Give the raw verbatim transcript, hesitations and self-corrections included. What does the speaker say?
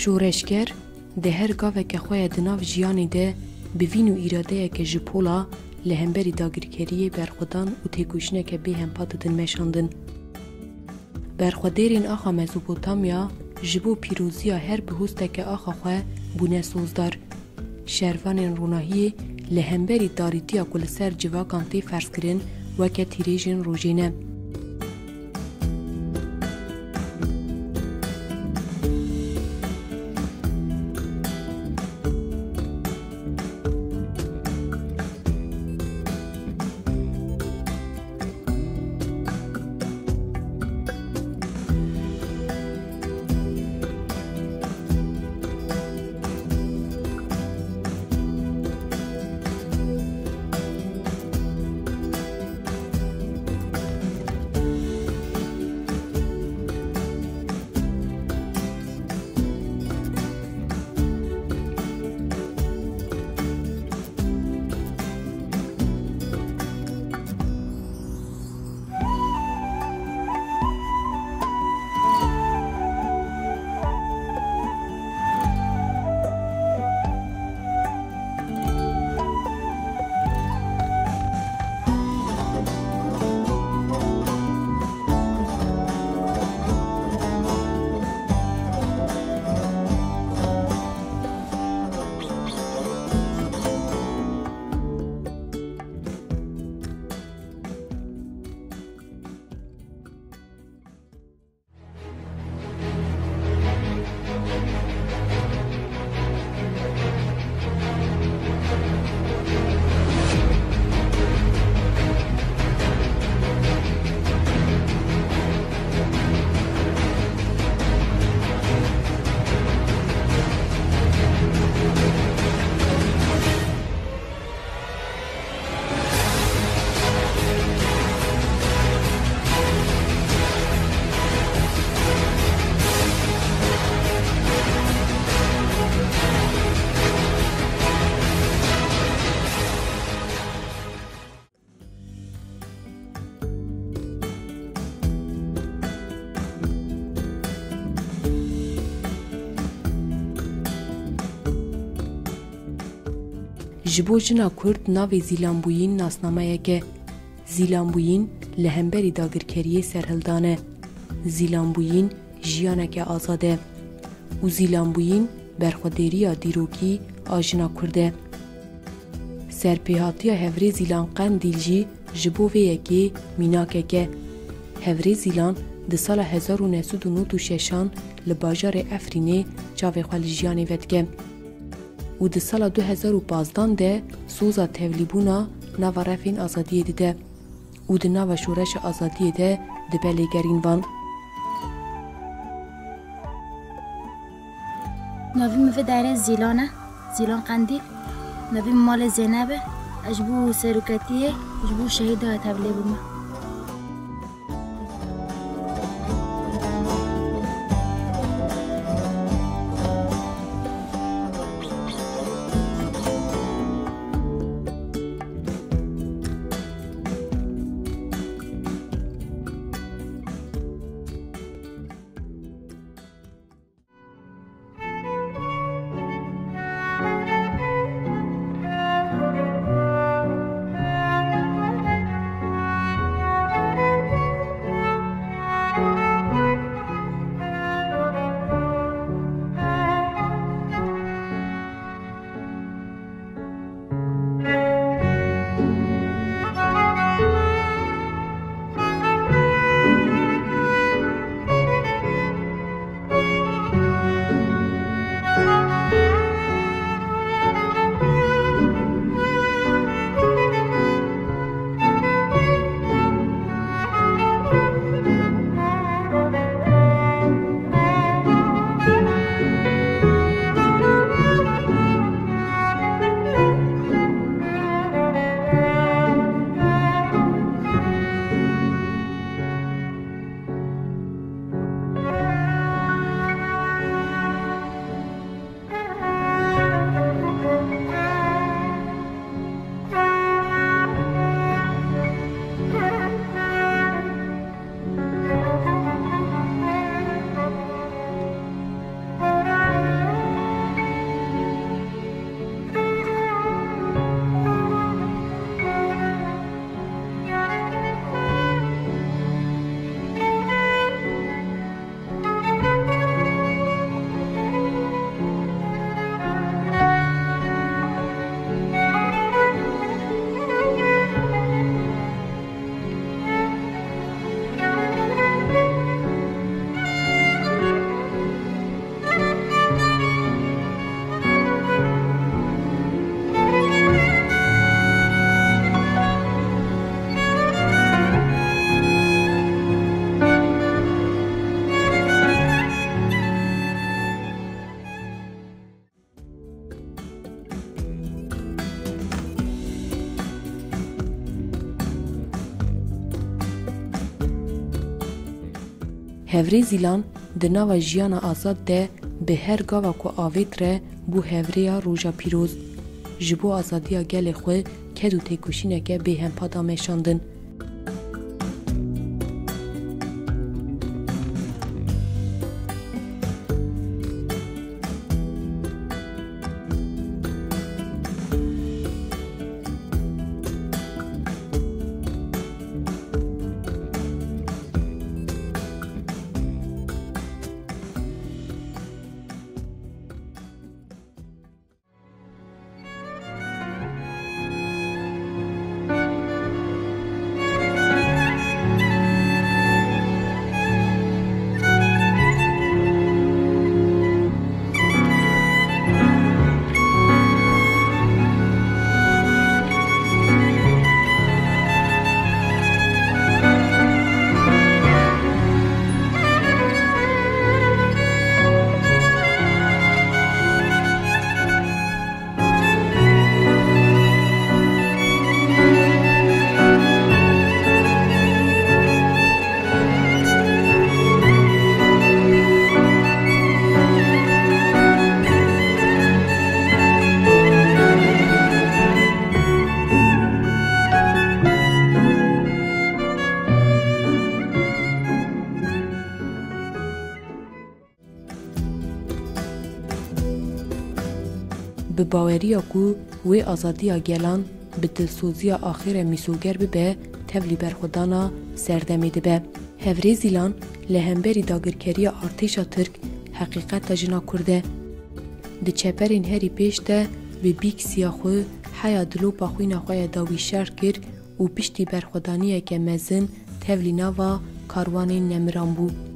Şoreşger di her gaveke xwe ye di nav jiyanê de bi vîn û îradeyeke ji pola li hemberî dagirkeriyê berxwedan û têkoşîneke bêhempa didin meşandin. Berxwedêrên axa Mezopotamya ji bo pîroziya her bihosteke axa xwe bûne sozdar. Şervanên ronahiyê li hemberî darîtiya ku li ser civakan tê ferzkirin weke tîrêjên rojê ne. Ji bo jina Kurd navê Zîlanbûyîn nasnameyek e. Zîlanbûyîn li hemberî dagirkeriyê serhildan e. Zîlanbûyîn jiyaneke azad e. Û Zîlanbûyîn berxwedêriya dîrokî a jina Kurd e. Serpêhatiya Hevrê Zîlan Qendîl jî ji bo vê yekê mînakek e. Hevrê Zîlan di sala hezar û neh sed û nod û şeşan li bajarê Efrînê çavê xwe li jiyanê vedike û di sala du hezar û pazdan de soza tevlîbûna nava refên azadiyê dide û di nava şoreşa azadiyê de dibe lêgerînvan. Navê min vê derê Zîlan e, Zîlan Qendîl. Navê min malê Zeyneb e. Ez ji bo seroketiyê, ji bo şehîda tevlê bûme. Hevrê Zîlan di nava jiyana azad de bi her gava ku avêt re bû hevrêya Roja Pîroz. Ji bo azadiya gelê xwe ked û têkoşîneke bêhempa da meşandin. Bi baweriya ku wê azadiya gelan bi dilsoziya axêre mîsoger bibe, tevlî berxwedana serdemê dibe. Hevrê Zîlan li hemberî dagirkeriya artêşa Tirk heqîqeta jina Kurd e. Di çeperên herî pêş de bi bîksiya xwe heya dilopa xwîna xwe ya dawî şer kir û piştî berxwedaniyeke mezin tevlî nava karwanên nemiran bû.